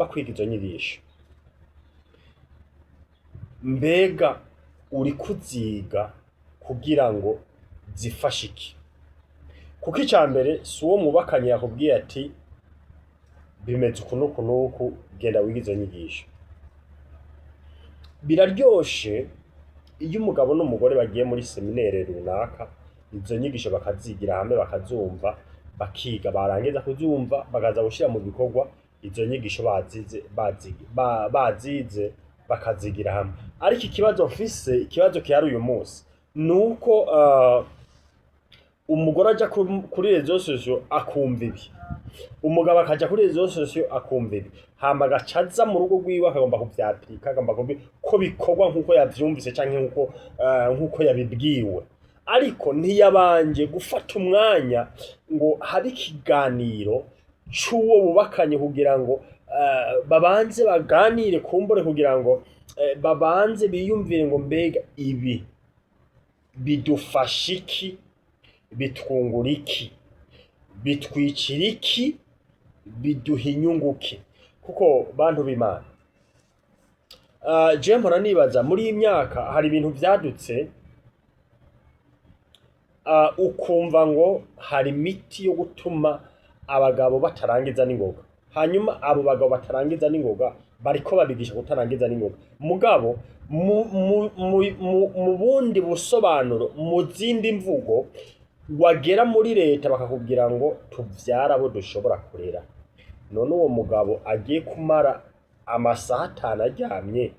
ugomba kwiga izo nyigisho, mbega uri kuziga kugira ngo zifashe iki? Kuko icya mbere si uwo mwubakanye yakubwiye ati bimeze uku n'uku n'uku, genda wige izo nyigisho. Biraryoshe iyo umugabo n'umugore bagiye muri séminaire runaka, izo nyigisho bakazigira hamwe, bakazumva, bakiga, barangiza kuzumva bakaza gushyira mu bikorwa izo nyigisho bazize bakazigira hamwe. Ariko ikibazo mfise, ikibazo gihari uyu munsi ni uko umugore aja kuri réseaux sociaux akumva ibi, umugabo akaja kuri réseaux sociaux akumva ibi, hama agaca aza mu rugo rwiwe akagomba kuvyapurika, agomba ko bikorwa nk'uko yavyumvise canke nk'uko yabibwiwe, ariko ntiyabanje gufata umwanya ngo habe ikiganiro c'uwo bubakanye kugira ngo babanze baganire kumbure, kugira ngo babanze biyumvire ngo mbega ibi bidufasha iki, bitwungura iki, bitwicira iki, biduha inyungu ki? Kuko bantu b'Imana, je mpora nibaza, muri iyi myaka hari ibintu vyadutse, ukumva ngo hari imiti yo gutuma abagabo batarangiza n'ingoga. Hanyuma abo bagabo batarangiza n'ingoga bariko babigisha kutarangiza n'ingoga, mugabo mu bundi busobanuro, mu zindi mvugo, wagera muri leta bakakubwira ngo tuvyara abo dushobora kurera. None uwo mugabo agiye kumara amasaha 5 aryamye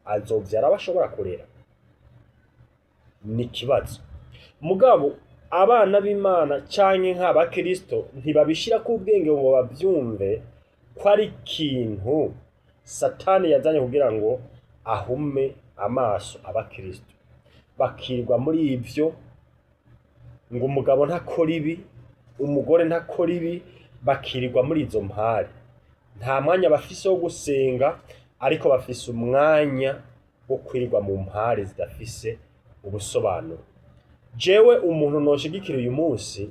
azovyara abo ashobora kurera? Ni ikibazo. Mugabo abana b'Imana canke nk'abakristo ntibabishirako ubwenge ngo bavyumve ko ari ikintu Satani yazanye kugira ngo ahume amaso abakristo, bakirwa muri ivyo ngo umugabo ntakora ibi, umugore ntakora ibi, bakirirwa muri izo mpari. Nta mwanya bafise wo gusenga, ariko bafise umwanya wo kwirirwa mu mpari zidafise ubusobanuro. Jewe umuntu noshigikira uyu munsi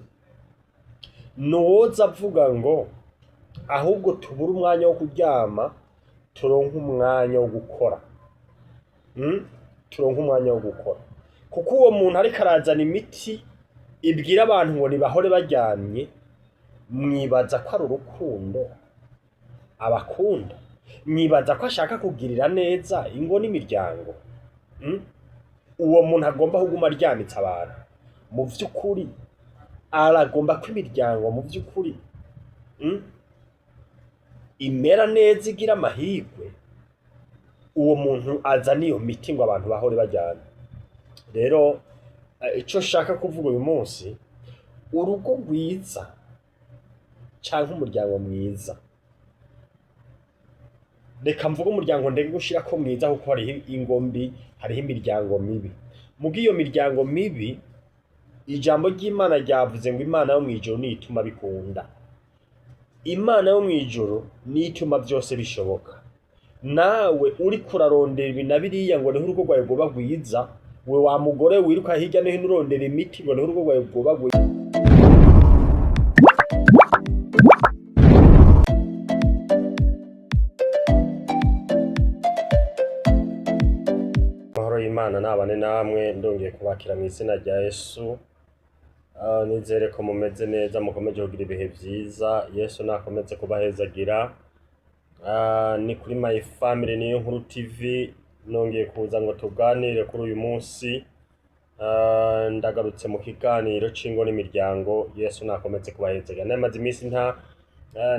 ni uwoza avuga ngo ahubwo tubure umwanya wo kuryama, turonke umwanya wo gukora. Turonke umwanya wo gukora, kuko uwo muntu ariko arazana imiti ibwira abantu ngo nibahore baryamye, mwibaza ko ari urukundo abakunda? Mwibaza ko ashaka kugirira neza ingo n'imiryango? Uwo muntu agomba kuguma aryamitse abantu, mu vy'ukuri aragomba ko imiryango mu vy'ukuri imera neza, igira amahirwe? Uwo muntu azana iyo miti ngo abantu bahore baryamye. Rero ico nshaka kuvuga uyu munsi, urugo rwiza canke umuryango mwiza, reka mvuge umuryango, ndeke gushirako mwiza kuko hariho ingo mbi, hariho imiryango mibi. Muga iyo miryango mibi, ijambo ry'Imana ryavuze ngo Imana yo mw'ijuru niyo ituma bikunda, Imana yo mw'ijuru niyo ituma vyose bishoboka. Nawe uriko urarondera ibi na biriya ngo niho urugo rwawe rwoba rwiza, we wa mugore wiruka hirya no hino urondera imiti ngo niho urugo rwawe rwoba rwiza. Amahoro y'Imana nabane namwe, ndongeye kubakira mu izina rya Yesu. Nizere ko mumeze neza, mukomeje kugira ibihe vyiza. Yesu nakomeze kubahezagira. Ni kuri My Family Niyo Nkuru TV, nongeye kuza ngo tuganire kuri uyu munsi. Ndagarutse mu kiganiro c'ingo n'imiryango. Yesu nakomeze kubahezagira. Namaze iminsi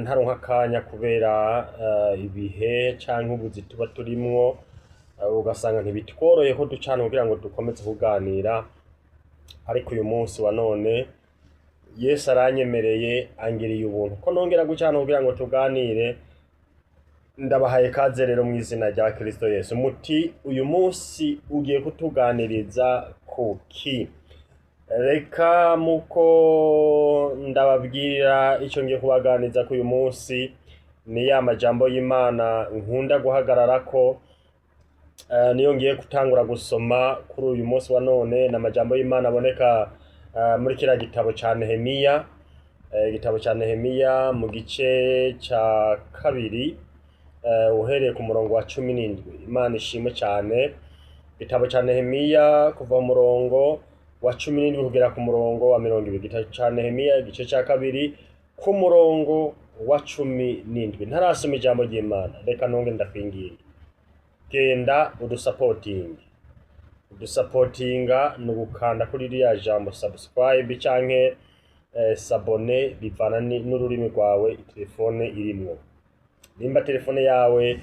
ntaronka akanya kubera ibihe canke ubuzi tuba turimwo, ugasanga ntibitworoye ko ducana kugira ngo dukomeze kuganira. Ariko uyu munsi wa none Yesu aranyemereye, angiriye ubuntu ko nongera gucana kugira ngo tuganire. Ndabahaye kaze rero mu izina rya Kristo Yesu. Muti uyu munsi ugiye kutuganiriza kuki? Reka muko ndababwira ico ngiye kubaganiriza ko uyu munsi ni ya majambo y'Imana nkunda guhagararako. Niyo ngiye gutangura gusoma kuri uyu munsi wa none, ni amajambo y'Imana aboneka muri kiriya gitabo ca Nehemiya, igitabo ca Nehemiya mu gice ca kabiri. uhereye ku murongo wa 17. Imana ishimwe cyane. Igitabo ca Nehemiya kuva mu murongo wa 17 kugera ku murongo wa 20. Igitabo ca Nehemiya igice ca kabiri ku murongo wa 17. Ntarasoma ijambo ry'Imana, reka nonge ndakwinginga, genda udusapotinge. Udusapotinga ni ugukanda kuri ririya jambo subscribe canke s'abonner, bivana n'ururimi rwawe telefone irimwo. Nimba telefone yawe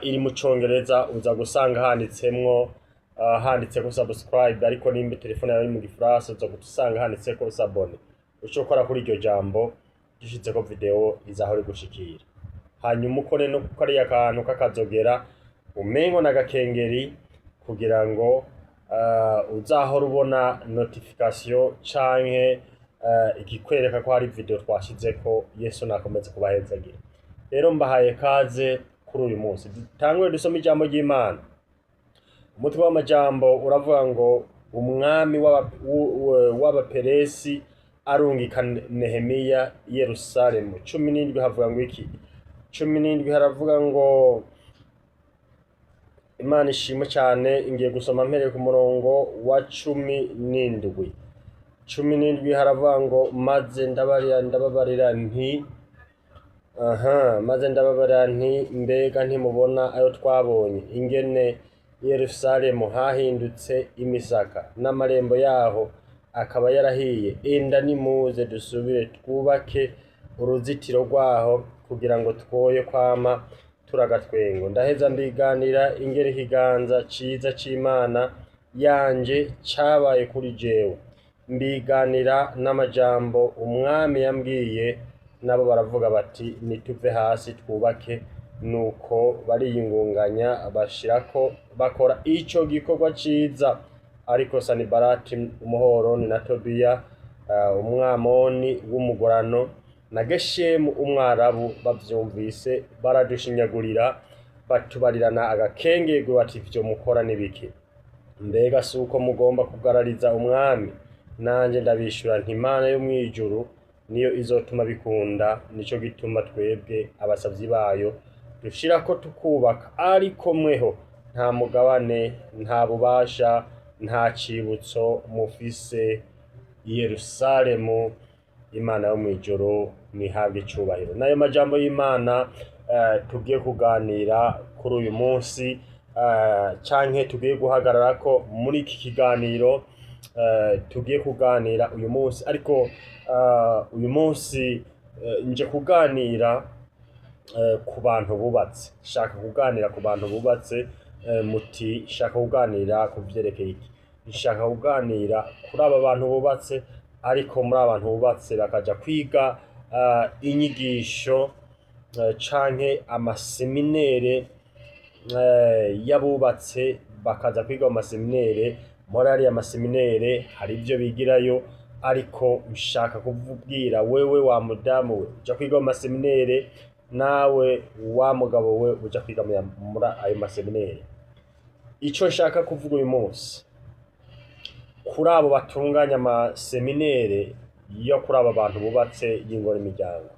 iri mu Congereza, uza gusanga handitseko subscribe, ariko nimba telefone yawe iri mu Gifaransa, uza gusanga handitseko s'abonner. Uca ukora kuri iryo jambo, dushizeko video izahora igushikira. Hanyuma ukore no kariya kantu k'akazogera umengo n'agakengeri, kugira ngo uzahora ubona notification canke ikikwereka ko hari video twashizeko. Yesu nakomeze kubahezagira. Rero mbahaye kaze kuri uyu munsi, dutangure dusome ijambo ry'Imana. Umutwe w'amajambo uravuga ngo umwami w'Abaperesi arungika Nehemiya i Yerusalemu. 17 havuga ngo iki? 17 haravuga ngo, Imana ishimwe cyane, ngiye gusoma mpereye ku murongo wa 17. 17 haravuga ngo: maze ndabarira ndababarira nti, aha, maze ndababarira nti: mbega ntimubona ayo twabonye, ingene i Yerusalemu hahindutse imisaka, n'amarembo yaho akaba yarahiye? Enda nimuze dusubire twubake uruzitiro rwaho, kugira ngo twoye kwama turagatwengo. Ndaheza mbiganira ingene ikiganza ciza c'Imana yanje cabaye kuri jewe, mbiganira n'amajambo umwami yambwiye. Nabo baravuga bati: nituve hasi twubake. Nuko bariyingunganya, bashirako bakora ico gikorwa ciza. Ariko Sanibalati Umuhoroni na Tobiya Umwamoni w'umugorano na Geshemu Umwarabu bavyumvise, baradushinyagurira, batubarirana agakengego bati: ivyo mukora n'ibiki? Mbega si uko mugomba kugarariza umwami? Nanje ndabishura nti: Imana yo mw'ijuru niyo izotuma bikunda, nico gituma twebwe abasavyi bayo dushirako tukubaka, ariko mweho nta mugabane, nta bubasha, nta cibutso mufise i Yerusalemu. Imana yo mw'ijuru nihabwe icubahiro. N'ayo majambo y'Imana tugiye kuganira kuri uyu munsi, canke tugiye guhagararako muri iki kiganiro tugiye kuganira uyu munsi. Ariko uyu munsi nje kuganira ku bantu bubatse. Shaka kuganira ku bantu bubatse. Muti shaka kuganira ku vyerekeye iki? Nshaka kuganira kuri aba bantu bubatse, ariko muri abantu bubatse bakaja kwiga inyigisho canke amaseminere y'abubatse, bakaza kwiga mu maseminere. Muri ariya maseminere hari ibyo bigirayo, ariko nshaka kuvubwira wewe wa mudamu we uja kwiga mu maseminere, nawe wa mugabo we uja kwiga muri ayo maseminere. Ico nshaka kuvuga uyu munsi kuri abo batunganya amaseminere yo kuri aba bantu bubatse y'ingoro imiryango: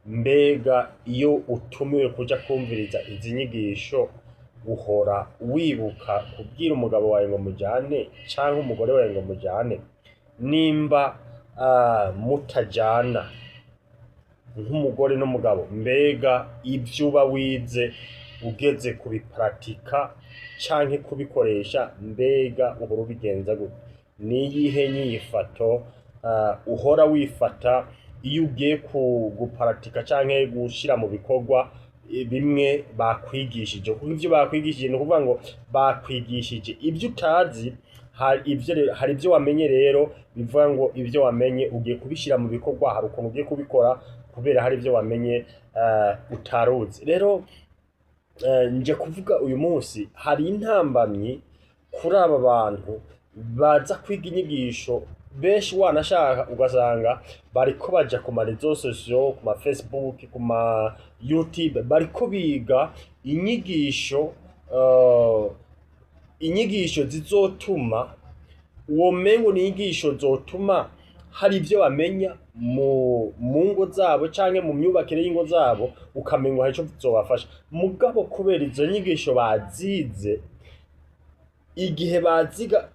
mbega iyo utumiwe kuja kumviriza izi nyigisho, uhora wibuka kubwira umugabo wawe ngo mujane, canke umugore wawe ngo mujane? Nimba mutajana nk'umugore n'umugabo, mbega ivyo uba wize ugeze kubiparatika canke kubikoresha, mbega uhora ubigenza gute? Niyihe nyifato uhora wifata iyo ugiye guparatika canke gushira mu bikorwa bimwe bakwigishije? Kuko ivyo bakwigishije, ni ukuvuga ngo bakwigishije ibyo utazi. Hari ibyo wamenye, rero bivuga ngo ibyo wamenye ugiye kubishyira mu bikorwa, hari ukuntu ugiye kubikora kubera hari ibyo wamenye utaruzi. Rero nje kuvuga uyu munsi, hari intambamyi kuri aba bantu baza kwiga inyigisho. Benshi wanashaka ugasanga bariko baja ku ma réseaux sociaux, ku ma Facebook, ku ma YouTube, bariko biga inyigisho zizotuma uwo mengo ni inyigisho zotuma hari ibyo bamenya. mu ngo zabo canke mu myubakire y'ingo zabo, ukamengo hari ico zobafasha. Mugabo kubera izo nyigisho bazize, igihe baziga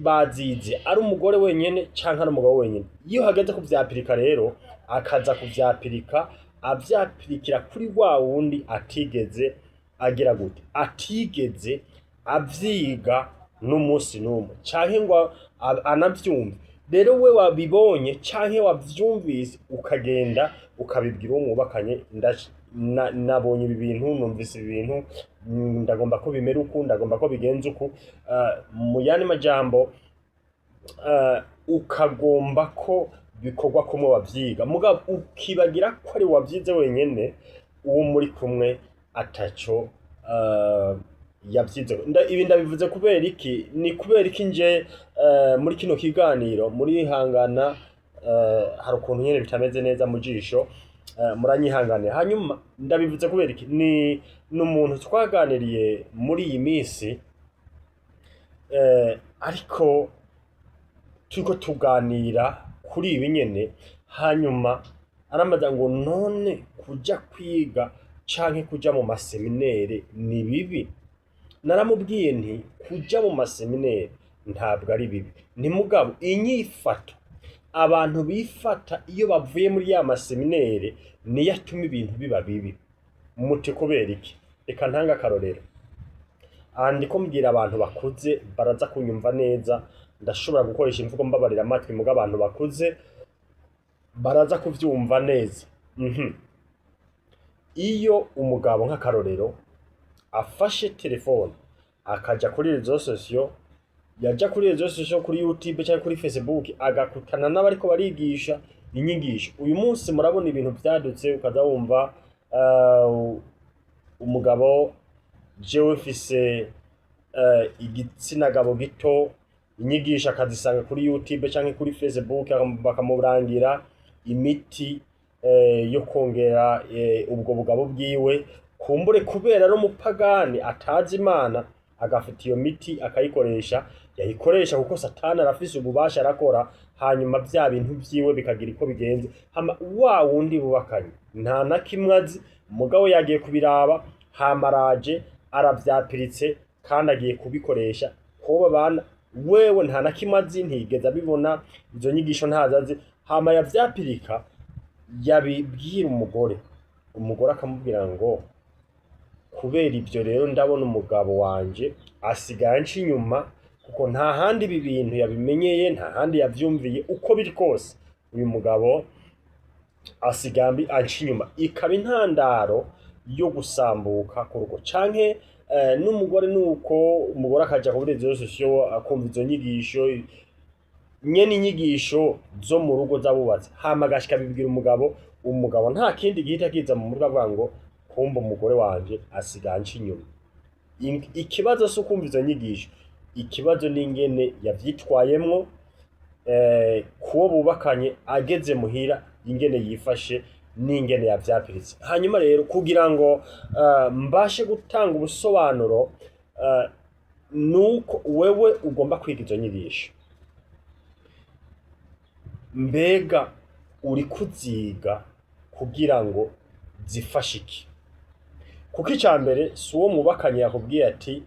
bazize ari umugore wenyene canke ari umugabo wenyene, iyo hageze kuvyapirika rero akaza kuvyapirika, avyapirikira kuri wa wundi atigeze agira gute, atigeze avyiga n'umunsi n'umwe canke ngo anavyumve. Rero we wabibonye canke wavyumvise, ukagenda ukabibwira uwo mwubakanye: "Nabonye ibi bintu, numvise ibi bintu, ndagomba ko bimera uku, ndagomba ko bigenza uku." Mu yandi majambo, ukagomba ko bikorwa kumwe wavyiga, mugabo ukibagira ko ari wavyize wenyene, uwo muri kumwe ataco yavyize. Ibi ndabivuze kubera iki? Ni kubera iki nje muri kino kiganiro? Murihangana, hari ukuntu nyene bitameze neza mu jisho, muranyihanganira. Hanyuma ndabivuze kubera iki? Ni n'umuntu twaganiriye muri iyi minsi, ariko turiko tuganira kuri ibi nyene, hanyuma arambaza ngo: "None kuja kwiga canke kuja mu maseminere ni bibi?" Naramubwiye nti: "Kuja mu maseminere ntabwo ari bibi, ni mugabo inyifato abantu bifata iyo bavuye muri ya maseminere niyo atuma ibintu biba bibi." Muti: "Kubera iki?" Reka ntange akarorero. Aha ndiko mbwira abantu bakuze, baraza kunyumva neza. Ndashobora gukoresha imvugo mbabarira amatwi, muga abantu bakuze baraza kuvyumva neza. Iyo umugabo, nk'akarorero, afashe telefone akaja kuri réseaux sociaux, yaja kuri réseaux sociaux, kuri YouTube cyangwa kuri Facebook, agakutana n'abariko barigisha inyigisho. Uyu munsi murabona ibintu vyadutse, ukaza wumva umugabo: "Jewe mfise igitsina gabo gito." Inyigisho akazisanga kuri YouTube canke kuri Facebook, bakamurangira imiti yo kongera ubwo bugabo bwiwe. Kumbure kubera ari umupagani atazi Imana, agafata iyo miti akayikoresha, yayikoresha, kuko Satani arafise ububasha, arakora, hanyuma vya bintu vyiwe bikagira uko bigenze. Hama wa wundi bubakanye nta na kimwe azi, mugabo yagiye kubiraba, hama araje aravyapiritse kandi agiye kubikoresha kubo babana. Wewe nta na kimwe azi, ntiyigeze abibona, izo nyigisho ntazo azi. Hama yavyapirika, yabibwira umugore, umugore akamubwira ngo: "Kubera ibyo rero ndabona umugabo wanje asigaye anca inyuma, kuko nta handi ibi bintu yabimenyeye, nta handi yavyumviye. Uko biri kose uyu mugabo asigaye anca inyuma." Ikaba intandaro yo gusambuka ku rugo. Canke n'umugore nuko, umugore akaja kuri réseaux sociaux, akumva izo nyigisho nyene, inyigisho zo mu rugo z'abubatsi, hama agashika abibwira umugabo. Umugabo nta kindi gihita kiza mu mutwe, avuga ngo: "Kumva umugore wanje asigaye anca inyuma." Ikibazo si ukumva izo nyigisho, ikibazo ni ingene yavyitwayemwo kuwo bubakanye ageze muhira, ingene yifashe n'ingene yavyapiritse. Hanyuma rero kugira ngo mbashe gutanga ubusobanuro, nuko wewe ugomba kwiga izo nyigisho, mbega uri kuziga kugira ngo zifashe iki? Kuko icya mbere si uwo mwubakanye yakubwiye ati: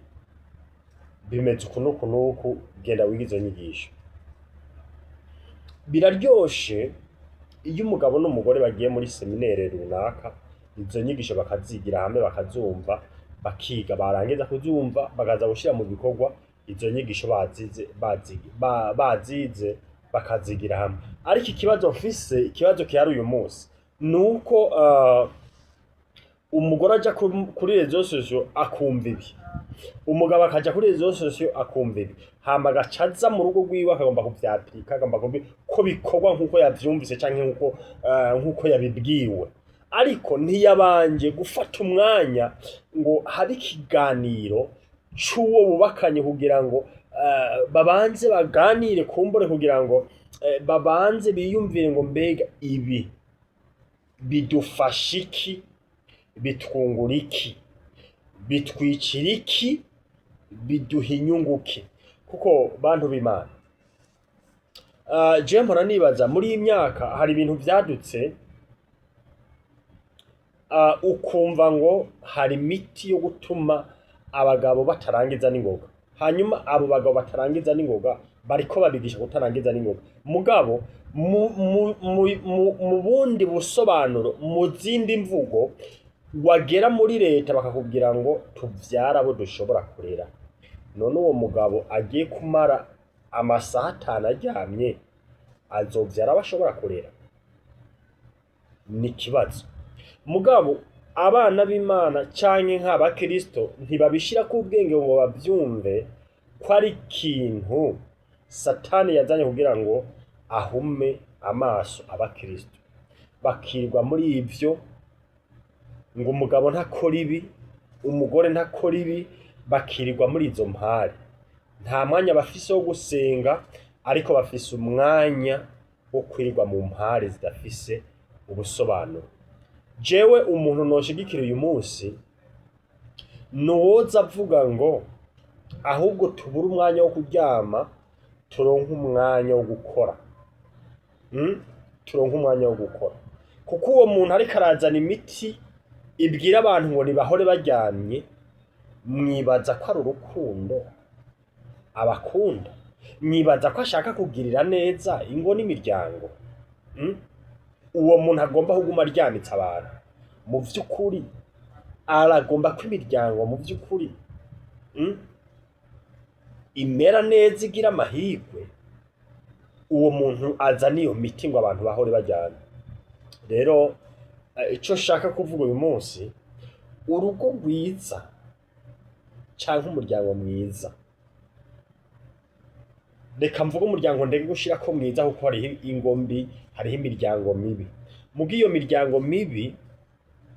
"Bimeze uku n'uku n'uku, genda wige izo nyigisho." Biraryoshe iyo umugabo n'umugore bagiye muri séminaire runaka, izo nyigisho bakazigira hamwe, bakazumva, bakiga, barangiza kuzumva bakaza gushyira mu bikorwa izo nyigisho bazize, bazize bakazigira hamwe. Ariko ikibazo mfise, ikibazo gihari uyu munsi, ni uko umugore aja kuri réseaux sociaux akumva ibi, umugabo akaja kuri réseaux sociaux akumva ibi, hama agaca aza mu rugo rwiwe akagomba kuvyapika, agomba ko bikorwa nk'uko yavyumvise canke nk'uko yabibwiwe, ariko ntiyabanje gufata umwanya ngo habe ikiganiro c'uwo bubakanye kugira ngo babanze baganire, kumbure kugira ngo babanze biyumvire ngo: "Mbega ibi bidufasha iki? Bitwungura iki? Bitwicira iki? Biduha inyungu ki?" Kuko bantu b'Imana, Je mpora nibaza, muri iyi myaka hari ibintu vyadutse, ukumva ngo hari imiti yo gutuma abagabo batarangiza n'ingoga. Hanyuma abo bagabo batarangiza n'ingoga bariko babigisha kutarangiza n'ingoga, mugabo mu bundi busobanuro, mu zindi mvugo, wagera muri leta bakakubwira ngo tuvyara abo dushobora kurera. None uwo mugabo agiye kumara amasaha 5 aryamye azovyara abo ashobora kurera? Ni ikibazo. Mugabo abana b'Imana canke nk'abakristo ntibabishirako ubwenge ngo bavyumve ko ari ikintu Satani yazanye kugira ngo ahume amaso abakristo, bakirwa muri ivyo ngo umugabo ntakora ibi, umugore ntakora ibi, bakirirwa muri izo mpari. Nta mwanya bafise wo gusenga, ariko bafise umwanya wo kwirirwa mu mpari zidafise ubusobanuro. Jewe umuntu noshigikira uyu munsi ni uwoza avuga ngo ahubwo tubure umwanya wo kuryama, turonke umwanya wo gukora. Turonke umwanya wo gukora, kuko uwo muntu ariko arazana imiti ibwira abantu ngo nibahore baryamye, mwibaza ko ari urukundo abakunda? Mwibaza ko ashaka kugirira neza ingo n'imiryango? Uwo muntu agomba kuguma aryamitse abantu, mu vy'ukuri aragomba ko imiryango mu vy'ukuri imera neza, igira amahirwe? Uwo muntu azana iyo miti ngo abantu bahore baryamye. Rero ico nshaka kuvuga uyu munsi, urugo rwiza canke umuryango mwiza, reka mvuge umuryango, ndeke gushirako mwiza kuko hariho ingo mbi, hariho imiryango mibi. Muga iyo miryango mibi,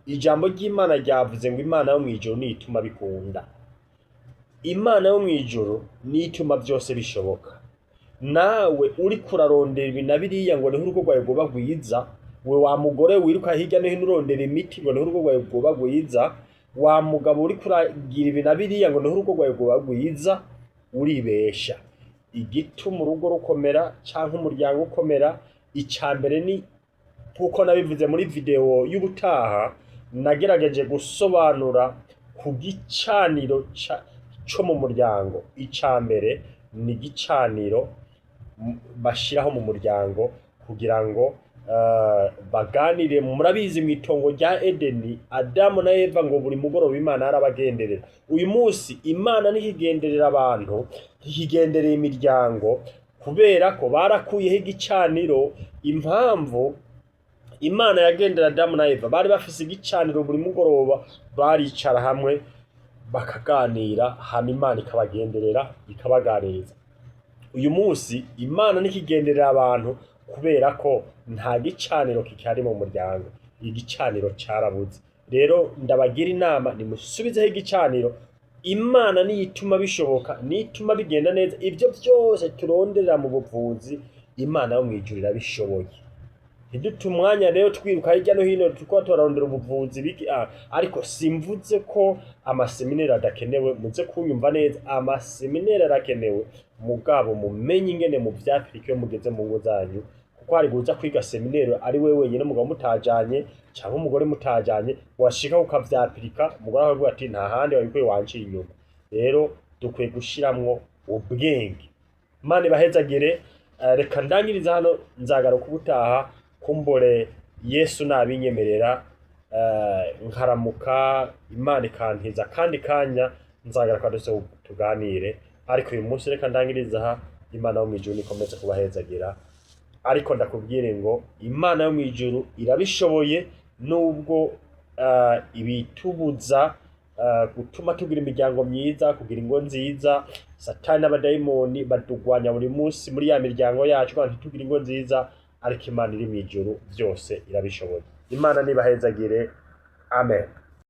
ijambo ry'Imana ryavuze ngo Imana yo mw'ijuru niyo ituma bikunda. Imana yo mw'ijuru niyo ituma vyose bishoboka. Nawe uriko urarondera ibi na biriya ngo niho urugo rwawe rwoba rwiza, we wa mugore wiruka hirya no hino urondera imiti ngo niho urugo rwawe rwoba rwiza, wa mugabo uriko uragira ibi na biriya ngo niho urugo rwawe rwoba rwiza, uribesha. Igituma urugo rukomera canke umuryango ukomera, ica mbere ni nkuko nabivuze muri video y'ubutaha, nagerageje gusobanura ku gicaniro co mu muryango. Ica mbere ni igicaniro bashiraho mu muryango kugira ngo baganire. Murabizi, mw'itongo rya Edeni, Adamu na Eva ngo buri mugoroba Imana yarabagenderera. Uyu munsi Imana ntikigenderera abantu, ntikigenderera imiryango, kubera ko barakuyeho igicaniro. Impamvu Imana yagendera Adamu na Eva, bari bafise igicaniro, buri mugoroba baricara hamwe bakaganira, hama Imana ikabagenderera, ikabaganiriza. Uyu munsi Imana ntikigenderera abantu kubera ko nta gicaniro kikihari mu muryango, igicaniro carabuze. Rero ndabagira inama, nimusubizeho igicaniro. Imana niyo ituma bishoboka, niyo ituma bigenda neza. Ibyo byose turonderera mu buvuzi, Imana yo mw'ijuru irabishoboye. Ntidute umwanya rero twiruka hirya no hino turiko turarondera ubuvuzi biki. Ariko simvuze ko amaseminari adakenewe, muze kunyumva neza, amaseminari arakenewe, mugabo mumenye ingene mu vyapirika iyo mugeze mu ngo zanyu, kuko hari kuza kwiga seminari ari we wenyine, umugabo mutajanye canke umugore mutajanye, washika ukavyapirika, umugore akavuga ati nta handi wabikuye, wanciye inyuma. Rero dukwiye gushiramwo ubwenge. Imana ibahezagire. Reka ndangiriza hano, nzagaruka ubutaha, kumbure Yesu nabinyemerera, nkaramuka Imana ikantiza kandi kanya, nzagaruka duse tuganire. Ariko uyu munsi reka ndangiriza aha. Imana yo mw'ijuru nikomeze kubahezagira. Ariko ndakubwire ngo Imana yo mw'ijuru irabishoboye, nubwo ibitubuza gutuma tugira imiryango myiza, kugira ingo nziza, Satani n'abadayimoni badugwanya buri munsi muri ya miryango yacu kugira ngo ntitugire ingo nziza, ariko Imana iri mw'ijuru byose irabishoboye. Imana nibahezagire. Amen.